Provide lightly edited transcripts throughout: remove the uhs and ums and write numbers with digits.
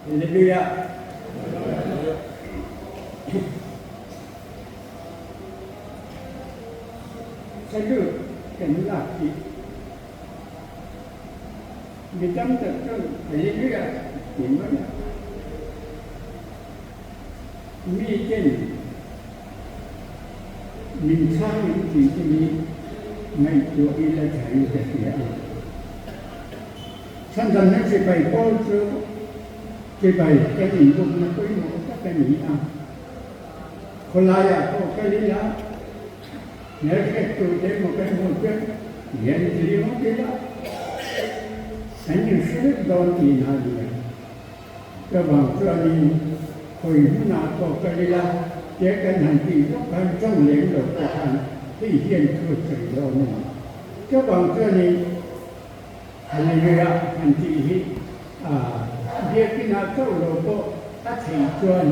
Hallelujah. Salute kan lak hi mi tam tak chuan Hallelujah ti mai a. Mi ten min chhang in tih te hi ngaihtuah ila tha in ka hria a. Chhandamna chibai pawl chu chibai kan inbukna pawimawh tak a ni a. Khawlaiah pawh kal ila hmelhriat tur te emaw kan hmuh chuan lian ti ringawt ila kan inhre vek dawn tihna a ni a. Chuvang chuanin khawi hmunah pawh kal ila tia kan han tih zawk khan tawng lem lo pawh khan hei hian thu a sawi dawn a ni. Chuvang chuanin Hallelujah han tih hi biakinah chauh lo pawh a theih chuan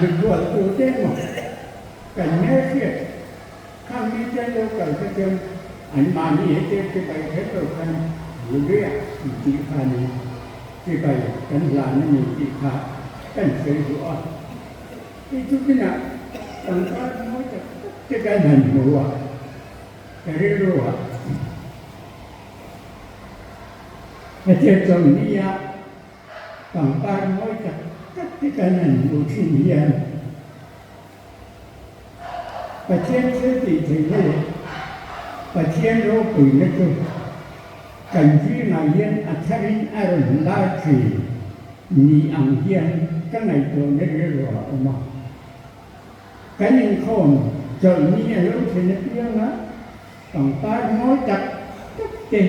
mikhual turte emaw kan hmelhriat khang mite an lo kal kha chuan anmahni hetiang chibai kher lo khan Hallelujah an tih khanin chibai kan hlan a ni tih kha kan sawi duh a. Hei chu kinah pangpar mawi tak tak te kan han hmu a. Ka rilru ah hetia chawlhni ah pangpar mawi tak tak te kan han hmuh thin hian Pathian thil tih theihna leh Pathian ropuina chu kan zingah hian a tharin a rawn lar thin ni ang hian ka ngaihtuahna rilru ah a awm a. Kan inkhawm chawlhni a lo thlen apianga pangpar mawi tak tak te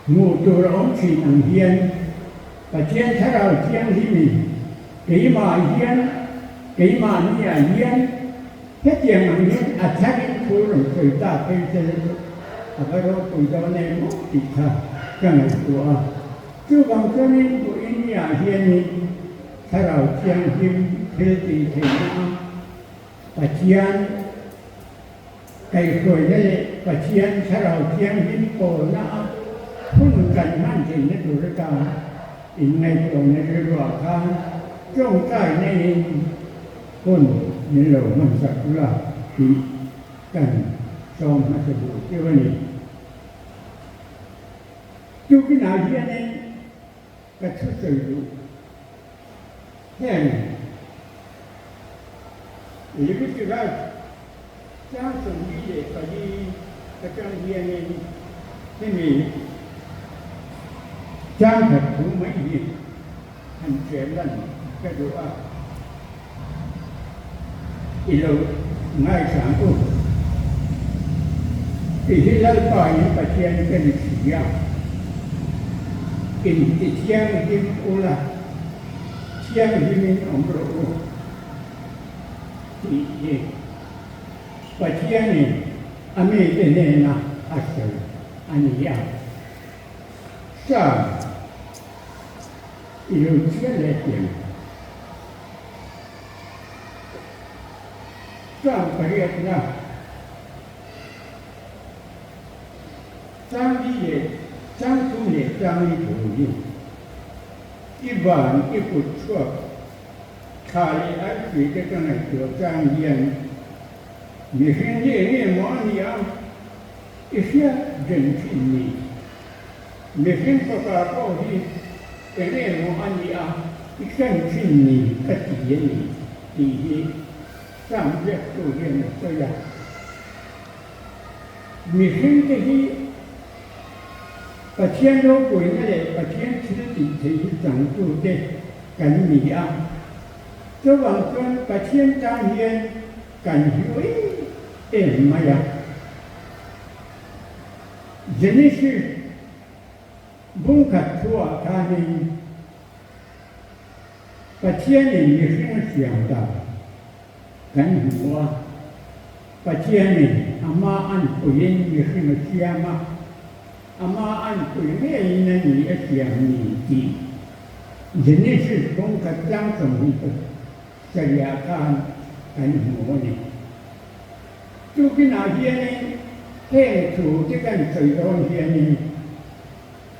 hmuh tur a awm thin ang hian Pathian Thlarau Thianghlimin keimah hian keimahni ah hian hetiang ang hian a tharin thu rawn sawi ta phei se la chu a va ropui dawn em aw tih kha ka ngaihtuah a. Chuvang chuanin Buini ah hianin Thlarau Thianghlim thil tih theihna a Pathian kaihhruaina leh Pathian Thlarau Thianghlim pawlna a hun kan hman theihna tur atan inngaihtuahna rilruah khan tawngtaina in hun min lo hmansak ula tih kan sawm hmasa duh teuh a ni. Tukinah hianin ka thusawi duh heng Leviticus chang 24 atang hianin hemi chang khat thu mai hi han hriat lan ka duh a, i lo ngaithlang u. Ti hi Lalpa in Pathian ka ni si a, in ti thianghlim ula, thianghlimin awm rawh u tih hi Pathianin a mite hnena a sawi a ni a. Psalm. I lo chiah leh tiang. Chang pariatna chang li leh chang thum leh chang li thu hi i van i kut chhuak thla leh arpui te ka ngaihtuah chang hian mihring hi eng nge maw a nih a i hriat reng thin ni. Mihring fapa pawh hi eng emaw a nih a, i hran thin ni ka ti a ni tih hi Sam ziaktu hian a sawi a. Mihringte hi Pathian ropuina leh Pathian thil tih theih hi changtute kan ni a, chuvang chuan Pathian tan hian kan hlu em em mai a. Genesis bungkhat thuah khanin Pathianin mihring a siam ta kan hmu a, Pathianin ama anpuiin mihring a siam a, ama anpui ngeiin a ni a siam ni tih Genesis bungkhat tlang 27 ah khan kan hmu a ni. Tukinah hianin heng thu te kan sawi dawn hianin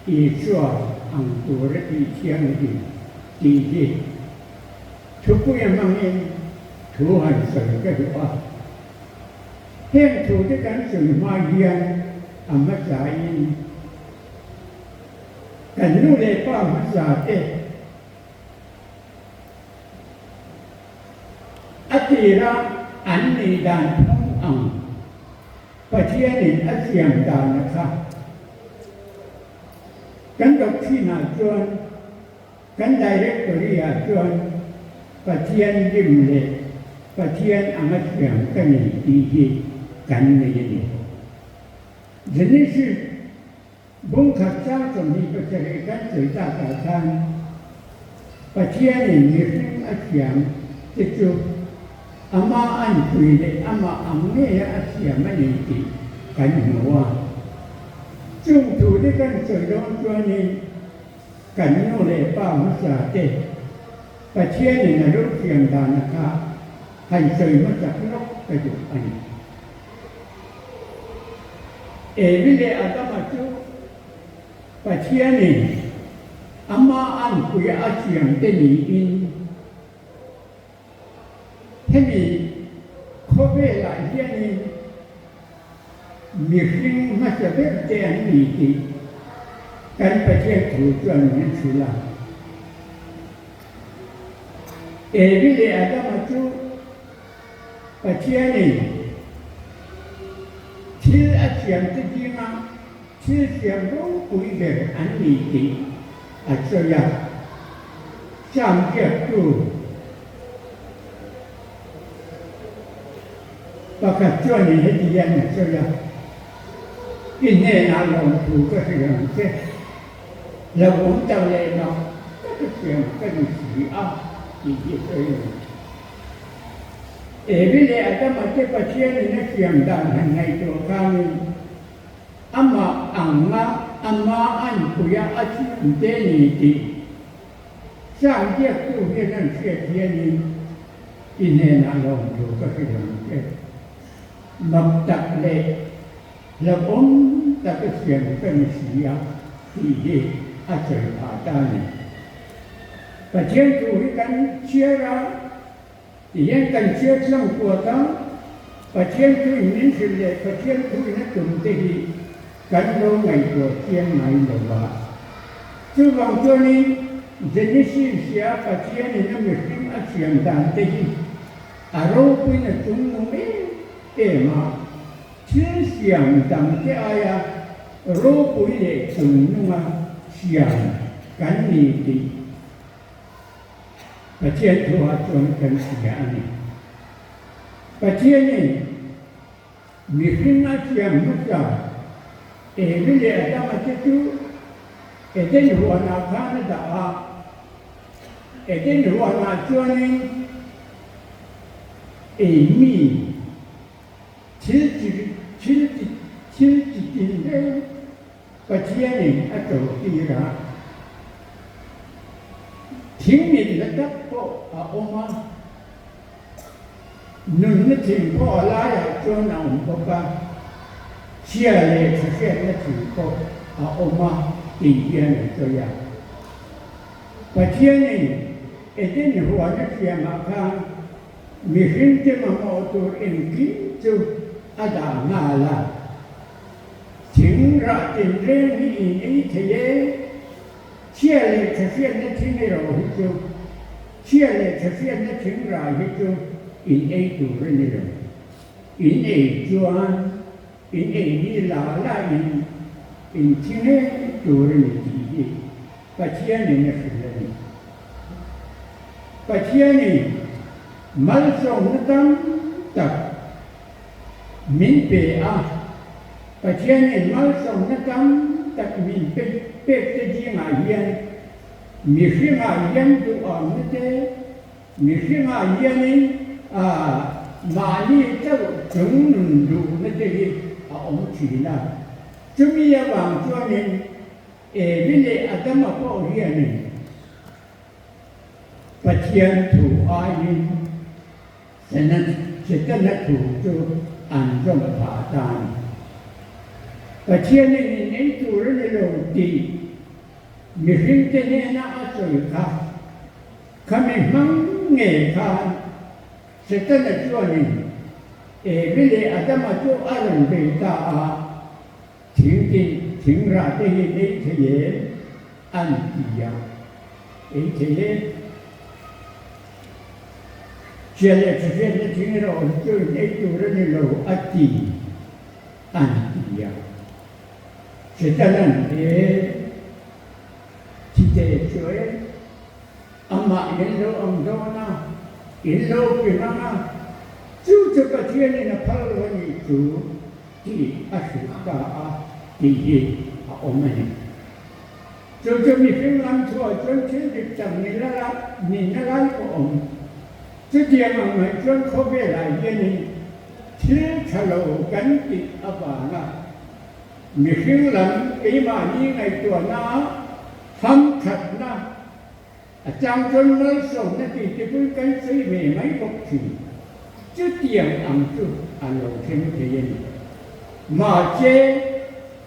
Isua ang tura tih thianghlim tih hi thupuia hmangin thu han sawi ka duh a. Heng thute kan sawi hma hian a hmasain kan nu leh pa hmasa te a tira an nih dan phung ang Pathianin a siam dan a kha. Kan doctrine-ah chuan, kan directory-ah chuan Pathian rim leh Pathian anga siam ka ni tih hi kan nei a ni. Genesis bung khat chang 27 kan sawi takah khan Pathianin mihring a siam te chu Amah anpui leh amah ang ngeia a siam a ni tih kan hmu a. Chung thute kan sawi dawn chuanin kan nu leh pa hmasa te Pathianin a lo siam dana kha han sawi hmasak lawk ka duh a ni. Evi leh Adama chu Pathianin amah anpuia a siam te niin, Hemi khawvelah hianin mihring hmasa ber te an ni tih kan Pathian thu chuan min hrilh a. Evi leh Adama chu Pathianin thil a siamte zinga thil siam ropui ber an ni tih a sawi a. Sam biaktu pakhat chuanin heti hian a sawi a, I hnenah lawmthu ka hrilh ang che, lo awm tak leh mak taka siam ka ni si a tih hi a sawi a ni. Evi leh Adama te Pathianin a siam dan han ngaihtuah khanin amah anga ama anpuia a siam te ni tih Sang biaktu hian an hriat hianin i hnenah lawmthu ka hrilh ang che. Mak tak leh hlauhawm taka siam ka ni si a tih hi a sawi phah ta a ni. Pathian thu hi kan chhiar a, tihian kan chhiar tlang kuat a, Pathian thuin min hrilh leh Pathian thuin a tum te hi kan lo ngaihtuah chiang ngai lo va. Chuvang chuanin Genesis a Pathianin a mihring a siam dan te hi a ropuiin a chungnung em em a, thil siam dang te aia ropui leh chungnunga siam kan ni tih Pathian thuah chuan kan hria a ni. Pathianin Mihring a siam hmasa Evi leh Adama te chu Eden huanah khan a dah a. Eden huanah chuanin eimi thil chi thil chi thil chi tin reng Pathianin a totir a. Thing mit la tak pawh a awm a. Nunna thing pawh a laiah chuan a awm bawk a, chhia leh tha hriatna thing pawh a awm a tih hian a sawi a. Pathianin Eden huan a siamah khan mihringte mamawh tur engkim chu a dah nghal a. Thing rah tinreng hi in ei thei e. Chhia leh tha hriatna thing erawh hi chu chhia leh tha hriatna thing rai hi chu in ei tur a ni lo. In ei chuan in ei ni la la in in thi ngei tur a ni tih hi Pathianin a hrilh a ni. Pathianin malsawmna tam tak min pe a, Pathianin malsawmna tam tak min pe pek te zingah hian mihringah hian duhawmna te, mihringah hianin mahni chauh chung nun duhna te hi a awm thin a. Chumi avang chuanin Evi leh Adama pawh hianin Pathian thu aiin Setana thu chu an zawm phah ta a ni. Pathianin in ei tur a ni lo tih. Mihringte hnena a sawi kha, khami hmang ngei khan Setana chuanin Evi leh Adama chu a rawn bei ta a, thing tin thing rah te hi ei thei em? an ti a, ei thei e. Chia leh thahriatna thing erawh hi chu in ei tur a ni lo a ti, an ti a. Setana'n he thi te chu e, amah in lo ang dawn a, in lo ping ang a, chu chu Pathianin a phal lo a nih chu tih a hrilh ta a tih hi a awm a ni. Chu chu mihring lam thuah chuan thil dik tak ni la la nihna lai pawh awm. Chutiang ang ngaih chuan khawvelah hianin thil tha lo kan tih avanga mihring lam keimahni ngaihtuahna hamthatna a chang chuan malsawmna tih te pawhin kan sawi ve mai bawk thin. Chutiang ang chu a lo thleng thei a ni. Mahse,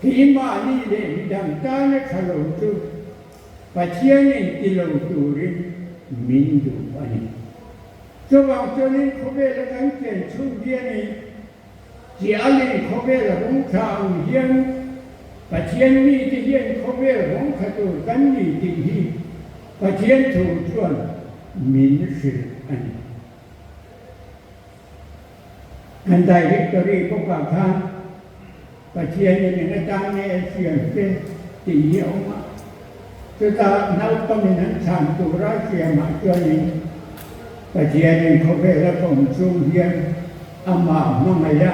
keimahni leh midang tana tha lo chu Pathianin ti lo turin min duh a ni. Chuvang chuanin khawvela kan chen chhung hianin Chialin khawvel rawng tha ang hian Pathian mite hian khawvel rawng tha tur kan ni tih hi Pathian thu chuan min hrilh a ni. Kan directory bawkah khan Pathianin eng atan nge a siam che tih hi a awm a, chutah naupangin an chhan tura siamah chuanin Pathianin khawvela kawm chung hian amah hmangaih a,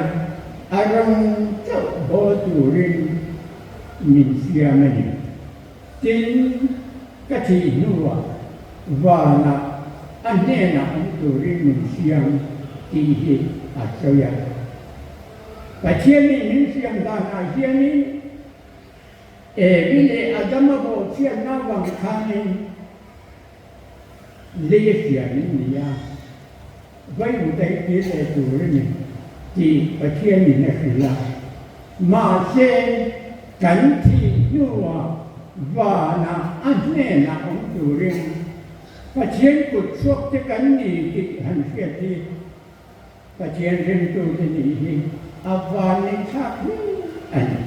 a rawng chauh haw turin min siam a ni. Tin, ka thih hnuah vanah a hnenah awm turin min siam tih hi a sawi a. Pathianin min siam danah hianin Evi leh Adama bawhchhiatna avang khanin lei a siam in ni a, vaimut a hi kir leh tur a ni tih Pathianin a hrilh a. Mahse, kan thih hnuah vanah a hnenah awm turin Pathian kut chhuak te kan ni tih han hriat hi Pathian ringtute nih hi a vanneithlak hle a ni.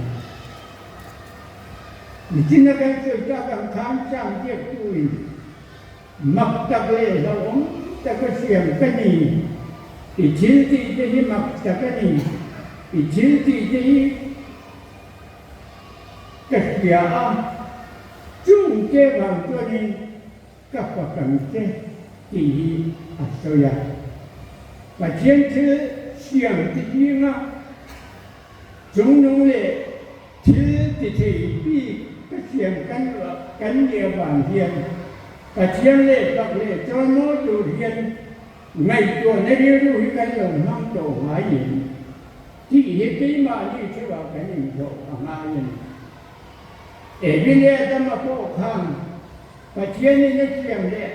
Nichina kan sawi tak ang khan Sam biaktuin mak tak leh hlauhawm taka siam ka ni, i thil tih te hi mak tak a ni, i thil tih te hi ka hria a, chungte vang chuanin Ka fak ang che tih hi a sawi a. Pathian thil siam ti zinga chungnung leh thil ti thei bik ka siam kan kan nih avang hian Pathian leh fak leh chawimawi tur hian ngaihtuahna rilru hi kan lo hmang tawh ngai em tih hi keimahni theuhah kan inzawh a ngai a ni. Evi leh Adama pawh khan Pathianin a siam leh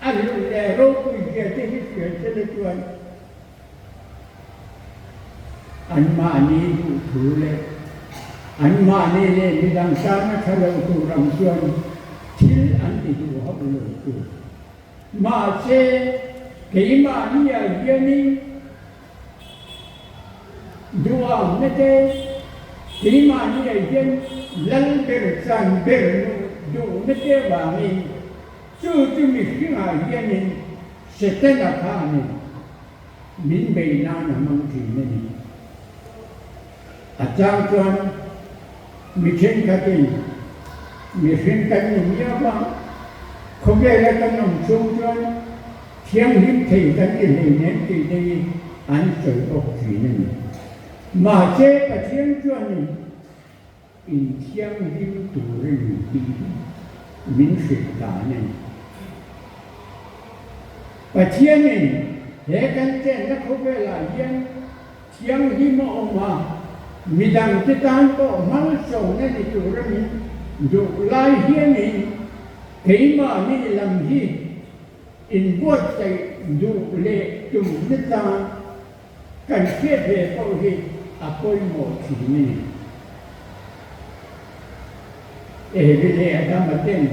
a hluh leh ropui zia te hi hriat sela chuan anmahni duhthu leh anmahni leh midang tana tha lo tur ang chuan thil an ti duh hauh lo tur. Mahse, keimahniah hianin Duhawmna te keimahni ah hian lal ber chan ber duhna te avangin chu chu mihringah hianin Setana khanin min bei nan a hmang thin a ni. A chang chuan mi thenkhatin mihring kan ni miau a, khawvela kan awm chhung chuan Thianghlim thei kan ti hleinem tih te hi an sawi bawk thin a ni. Mahse Pathian chuanin inthianghlim tur a ni tih hi min hrilh dan a ni. Pathianin he kan chenna khawvelah hian thianghlim a awm a, midangte tan pawh malsawmna ni tura min duh lai hianin keimahni lam hi Inbuatsaih duh leh tum nachang kan hriat ve pawh hi a pawimawh thin a ni. Evi leh Adama ten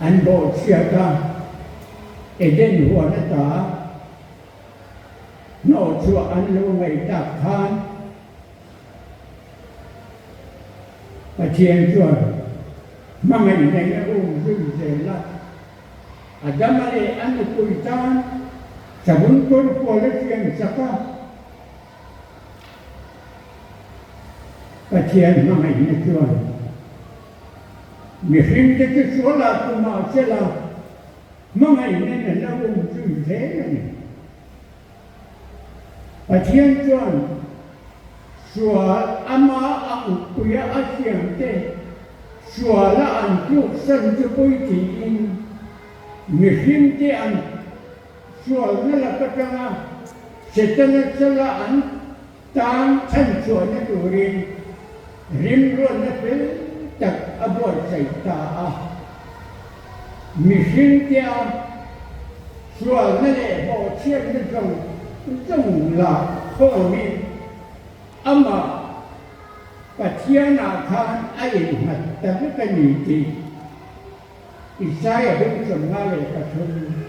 an bawhchhiat a, Eden huan ata hnawhchhuah an lo ngaih tak khan Pathian chuan hmangaih neih a um zui zel a. Adama leh a nupui tan savun kawr kual a siam sak a. Pathian hmangaihna chuan mihringte chu sualah tumah sela hmangaihna a lo awm zui zel a ni. Pathian chuan sual ama angpuia a siamte suala an tluksan chu puitiin mihringte an Sualna lak atanga Setana chala an tan chhanchhuahna turin rimruatna fel tak a buatsaih ta a. Mihringtea sualna leh bawhchhiatna zawng zawng lah khawmin amah Pathianah khan a innghat ta vek a ni tih Isaia bung 53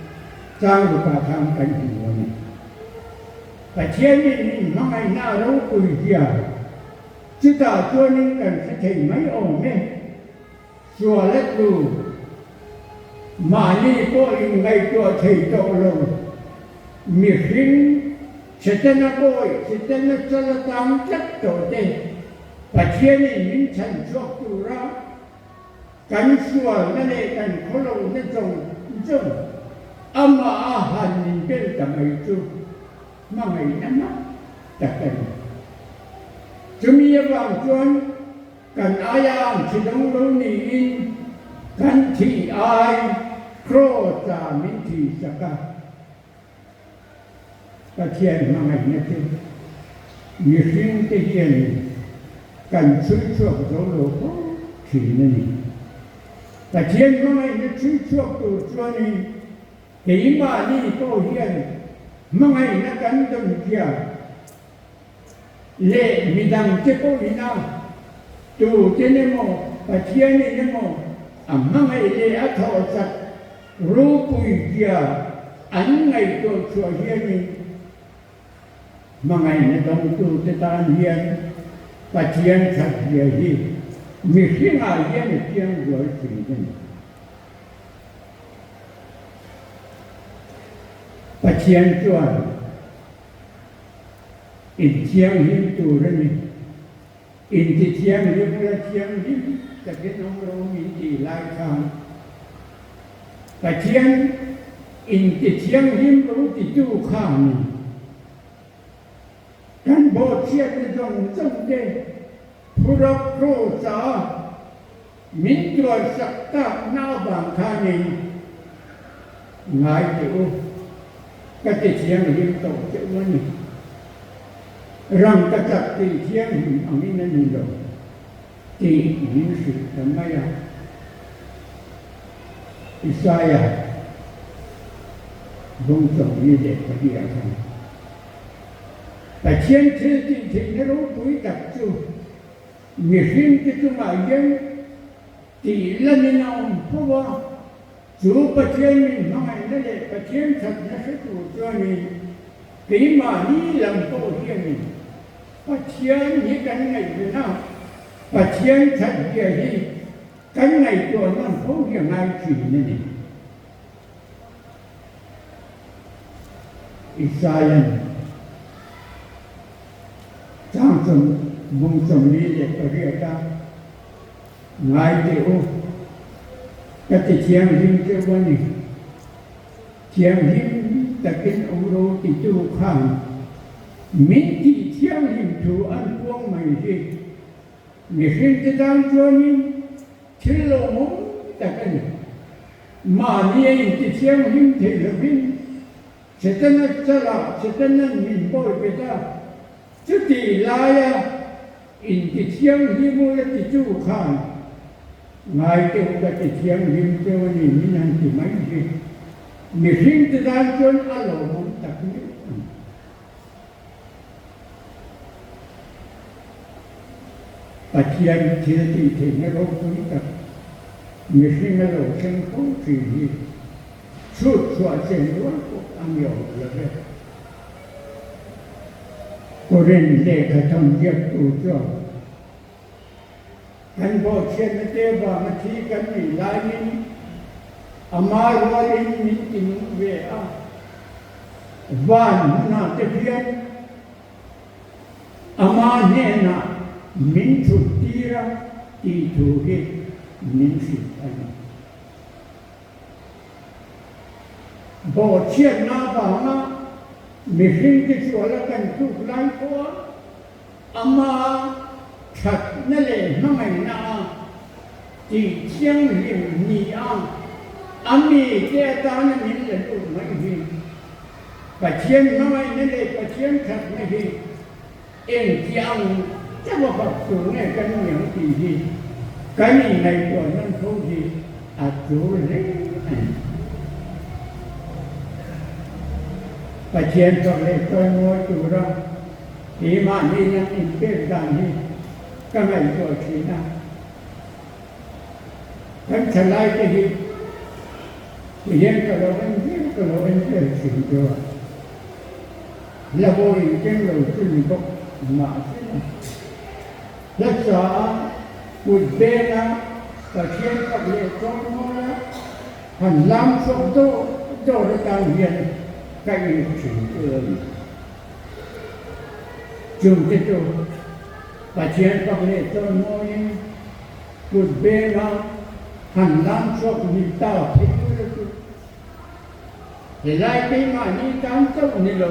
chang rukah khan kan hmu a ni. Pathianin min hmangaihna a ropui zia chutah chuanin kan hre thei mai awm e. Sual a tlu, mahni pawh inngaihtuah thei tawh lo, mihring Setana bawi, Setana chal atang tlat tawh te Pathianin min chhanchhuak tura Kan sualna leh kan khawlohna zawng zawng amah a han min bel ta mai chu hmangaihna mak tak a ni. Chumi avang chuan kan aia ang thi dawng lo niin kan thih ai Kraws-a min thihsak a. Pathian hmangaihna chu mihringte hian kan chhui chhuak zo lo fo thin a ni. Pathian hmangaihna chhui chhuak tur chuanin keimahni pawh hian hmangaihna kan dawn zia leh midangte pawhin a tuten emaw Pathianin emaw a hmangaih leh a thawhchak Ropui zia an ngaihtuah chhuah hianin hmangaihna dawngtute tan hian Pathian that zia hi mihringah hian a chiang zual thin a ni. Pathian chuan inthianghlim tur a ni. Inti thianghlim la thianghlim takin awm ro min tih lai khan Pathian inti thianghlim ro titu khanin kan bawhchhiatna zawng zawng te phura kraws-a min tuarsak takna avang khanin ngai teh u, ka ti thianghlim tawh che u a ni. Rangkachak tih thianghlim angin a ni lo tih min hrilh ta mai a. Isaia bawngchawmni leh pahnih ah khan Pathian thil tih theihna ropui tak chu mihringte chungah hian tih lanin a awm fo a. Chu Pathian min hmangaihna leh Pathian thatna hre tur chuanin keimahni lam pawh hianin Pathian hi kan ngaihven a, Pathian that zia hi kan ngaihtuah nawn fo hi a ngai thin a ni. Isaian chang bung 48 a Ngai teh u, ka ti thianghlim teuh a ni. Thianghlim takin awm ro titu khan min tih thianghlim thu an puang mai hi mihringte tan chuanin thil lawmawm tak a ni. Mahni a inti thianghlim thei lovin Setana chalah Setana'n min bawi bet a, chutih laia Inti thianghlim u la ti chu khan ngai teuh ka ti thianghlim teuh a ni min han ti mai hi mihring te tan chuan a lawmawm tak meuh a ni. Pathian thil tih theihna ropui tak mihring a lo thleng fo thin hi chhut chhuah chen rual pawh a ni awm lo ve. Korin lehkha thawn ziaktu chuan kan bawhchhiatna te vanga thi kan nih laiin ama rualin min ti nung ve a, van hmunah te hian Ama hnenah min thut tir a tih thu hi min hrilh a ni. Bawhchhiatna avanga mihringte suala kan tluk lai pawha ama thatna leh hmangaihna a tih thianghlim ni a a mite atana min la lut mai hi Pathian hmangaihna leh Pathian thatna hi engti ang chauh a bak tur nge kan ni ang tih hi kan inngaihtuah hman fo hi a tur hle a ni. Pathian fak leh chawimawi tura keimahni nan inpek dan hi ka ngaihtuah thin a. Kan thalaite hi tihian ka lo en viau ka lo en viau thin chu a, hla bo in keng lo chu ni bawk mahse hla sa a kut beng a Pathian fak leh chawimawi a han lam chhuak dawr dawr atan hian ka in thin chu a ni. Chungte chu Pathian fak leh chawimawiin kut benga han lam chhuak ni ta phei ula chu helai keimahni tan chauh ni lo,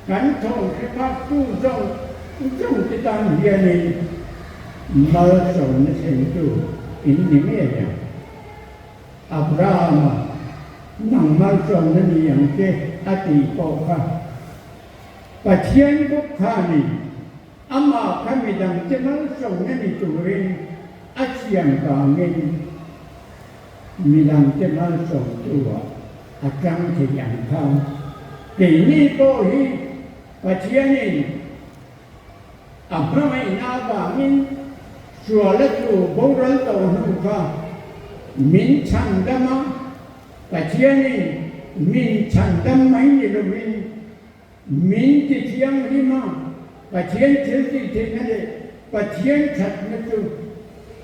kan thawm hre phak tu zawng zawng te tan hianin malsawmna thlentu in ni ngei ang. Abrahama, nang malsawmna ni ang che a tih pawh kha Pathian bawk khanin amah kha midangte malsawmna ni turin a siam vangin midangte malsawmtu-ah a tang thei ang kha. Keini pawh hi Pathianin a hmangaihna avangin suala tlu boral tawh hnu kha min chhandam a, Pathianin min chhandam mai ni lovin min ti thianghlim a, Pathian thil tih theihna leh Pathian thatna chu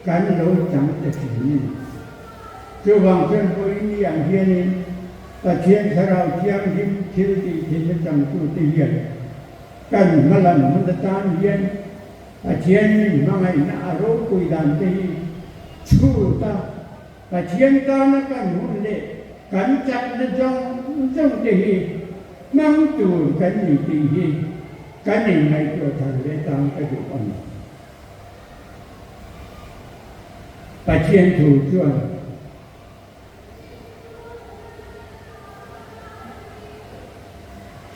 kan lo chang ta thin a ni. Chuvang chuan vawiin ang hianin Pathian Thlarau Thianghlim thil tih theihna changtute hian kan hmalam hmun atan hian Pathian min hmangaihna a ropui dan te hi chhut a, Pathian tana kan hun leh kan chakna zawng zawng te hi hmang tur kan ni tih hi kan inngaihtuah thar leh tang ka duh a ni. Pathian thu chuan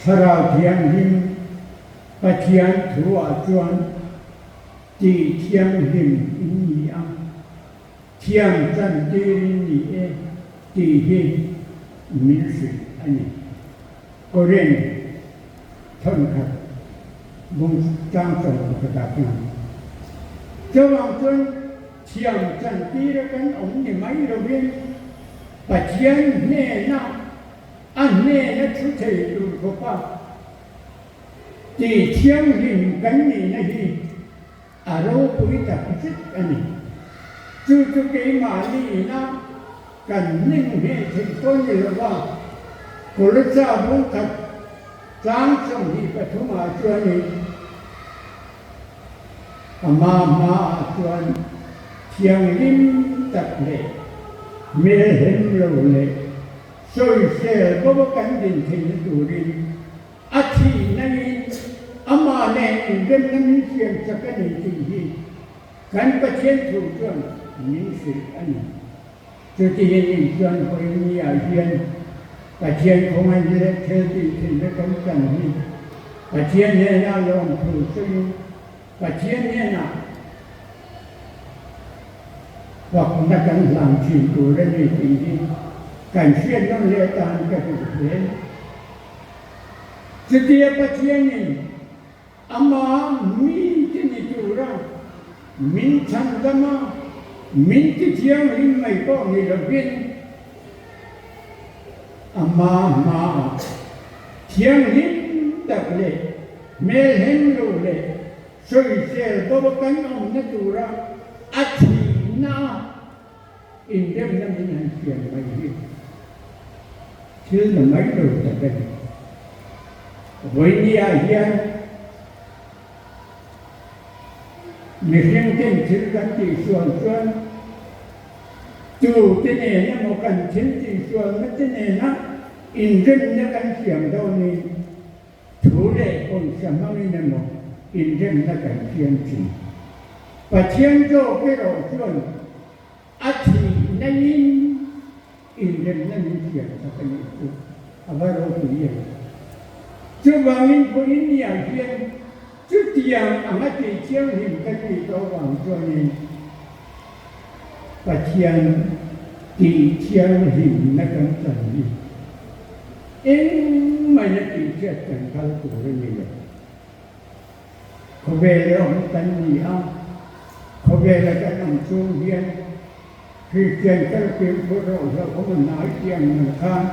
Thlarau Thianghlim Pathian thu ah chuan tih thianghlim in ni a. Thiam chantirin ni e tih hi min hrilh a ni. Korin thawnkhat bung tlang chawm pakhatah chuan chuvang chuan thiam chantira kan awm ni mai lovin Pathian hnena a hnena thu thei tur khawpa tih thianghlim kan nihna hi A ropui tak zet a ni. Chu chu keimahni ina kan ning hmeh theih pawh ni lova, Kolosa bungkhat tlang 23 ah chuanin ama hmaah chuan thianghlim tak leh hmelhem lo leh sawisel bawk a kan din theihna turin A thihnain amah nen inremna min siam chak a ni tih hi kan Pathian thu chuan min hrilh a ni. Chutihin inchuan vawinia hian Pathian khawngaihna leh thil tih theihna kan chan hi Pathian hnenah lawmthu sawiin Pathian hnenah fakna kan hlan thin tur a ni tih hi kan hriat nawn leh atan ka duh hle. Chutia Pathianin ama mite ni tura Min chhandam a, min ti thianghlim mai pawh ni lovin ama hmaah thianghlim tak leh hmelhem lo leh sawisel bo kan awmna tura a thihna a inremna min han siam mai hi thil na mai lo tak a ni. Vawinia hian Mihring ten thil kan tihsual chuan tu te nen emaw kan thil tihsualna te nena inremna kan siam dawnin thu leh pawisa hmangin emaw inremna kan siam thin. Pathian zawk erawh chuan a thihna in inremna min siam sak a nih chu a va ropui em. Chuvangin vawiin niah hian chutiang anga tih thianghlim kan nih tawh vang chuanin Pathian tih thianghlimna kan chan hi engmahna tih hriat kan kal tur a ni lo. Khawvel a awm kan ni a, khawvela kan awm chung hian Kristian kalpeng phur rawh hlauhawm a hnai tiang man khan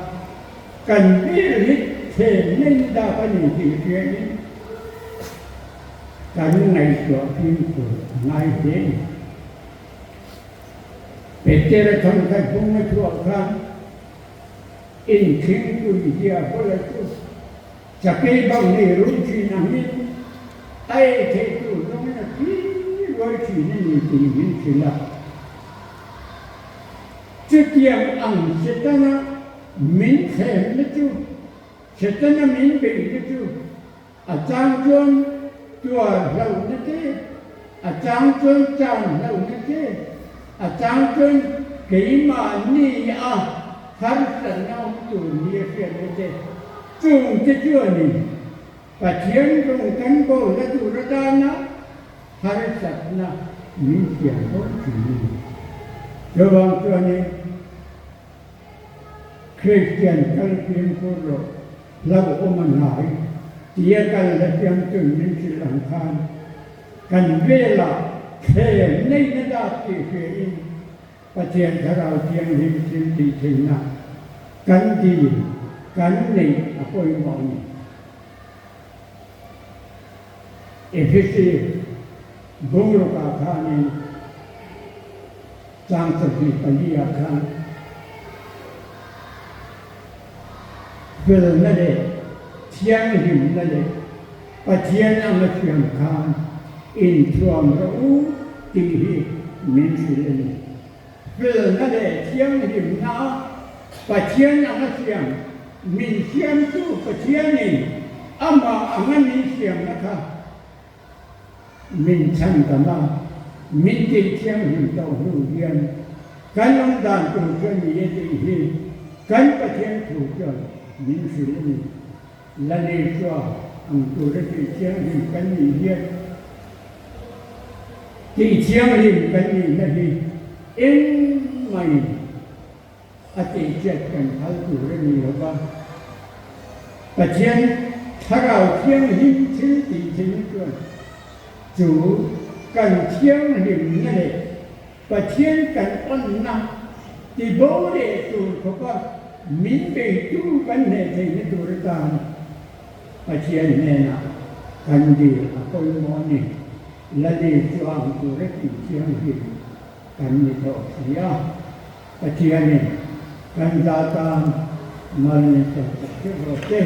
kan vel hi thlem na in dak a ni tih hriain kan ngaihtuah fimkhur a ngai hle a ni. Petera thawmkhat bung a chhuah khan inthingpui diabola chu Chakei bang nei run thin angin a ei theih tur zawngin a thi ruai thin a ni tih min hrilh a. Chutiang ang Setana min thlemna chu, Setana min beihna chu a chang chuan tuar hlauhna te, a chang chuan chan hlauhna te, a chang chuan keimahni a harsatna awm tur nia hriatna te, Chungte chuanin Pathian rawng kan bawlna tur atana harsatna min siam fo thin a ni. Chuvang chuanin Kristian kal fimkhur rawh, hlauhawm a hnai tia kal la siamtun min hrilh ang khan kan velah thlem neihna dak tih hriain Pathian Thlarau Thianghlim thil tih theihna kan dil kan neih a pawimawh a ni. Efesi bungrukah khanin chang 24 ah khan felna leh thianghlimna leh Pathian anga thiam khan inthuam rawh u tih hi min hrilh a ni. Felna leh thianghlimna a Pathian anga siam min siamtu Pathianin amah anga min siamna kha min chhandam a, min tih thianghlim tawh hnu hian kan awm dan tur chu a ni e tih hi kan Pathian thu chuan min hrilh a ni. La nei chua ang tura tih thianghlim kan nih hian tih thianghlim kan nihna hi engmahin a tihchiat kan phal tur a ni lo va. Pathian Thlarau Thianghlim thil tih theihna chuan chu kan thianghlimna leh Pathian kan awnna tibo leh tur khawpa min beitu kan hneh theihna tur atan Pathian hnenah kan dil a pawimawh a ni. Lali chuang tura tih thianghlim kan ni tawh si a, Pathianin kan za tan mal ni tawh tak deuh rawh se.